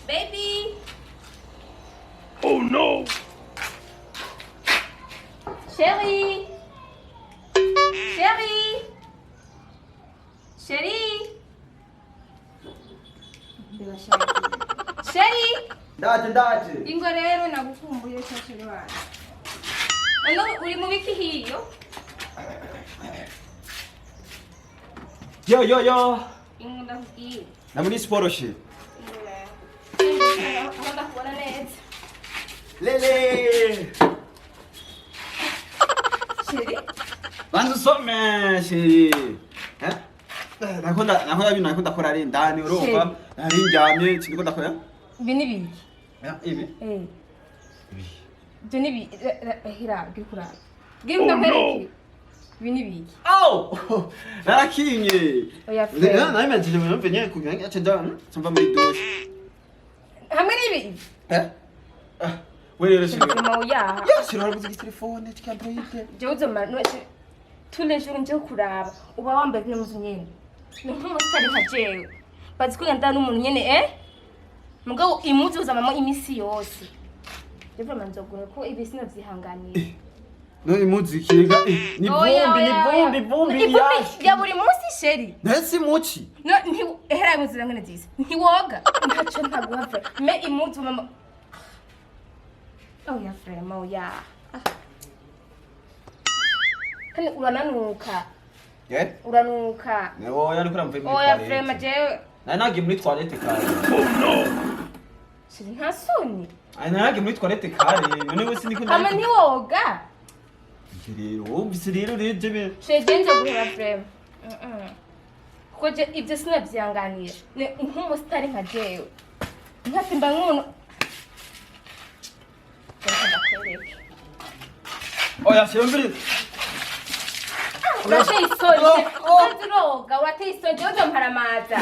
Baby. Oh no! Chérie. Chérie. Chérie. Chérie. Ndaje, ndaje. Ingo rero, nagukumbuye cya chéri wanjye. None uri mu biki hiyo? Yo yo yo. Ingo, ndakubwiye. Na muri siporo chéri. Ingo rero. Aho ndakubona neza. Lele. Chéri. Banza usome chéri. Eh? Nakunda ibintu nakunda kora ari indani, urumva? Chéri. Nari ndyamye, siniko ndakora. Ibi ni biki? Ibi. Eh. Ibi. Ibyo ni bi hira gira kuraba. Gira Oh, no. ndakwereke. Ibi ni biki? Au! Narakinye. Oya frère. Nari mejeje mu nyene kugira ngo ace nja mva muri douche. Hamwe n'ibi. Eh? Ah, we rero chéri. Ubuzima uyaha. Ya chéri, waraguze telefone cya Android. Jewe uzomara no tous les jours nje kuraba uba wambaye bino muzu nyene. Ni nk'umusitari nka jewe. Bazi ko ngenda n'umuntu nyene, eh? Mugabo imuzi uzamamo imisi yose. Je vraiment nzogura ko ibi sinavyihanganira. No imuziki ga ni Oya, vumbi, ni oya, vumbi, oya. vumbi. Ivumbi Yashi. ya buri munsi, chéri. Nese muci. No nti ehera impuzu ngene zisa. Ntiwoga. Ntaco ntaguha frère. Mais impuzu mama. Oya vraiment, oya. Ah. Kandi urananuka. Eh? Uranuka. Oya, ariko uramvuye muri Oya toilette. vraiment, jewe. Nari nagiye muri toilette kare. Oh no! Chéri, nta soni. Ari nagiye muri toilette kare. None wese niko. Hama ntiwoga. Rero, wumvise rero rero je. Chéri, je nzoguheba vraiment. Kuko je ibyo sinavyihanganira. Ni nk'umusitari nka jewe. Nkasimba nk'umuntu. Reka ndakwereke. Oya chéri, mbere. Urateye isoni. Oh, oh. Utazi uroga, urateye isoni. Jewe uzomparamaza.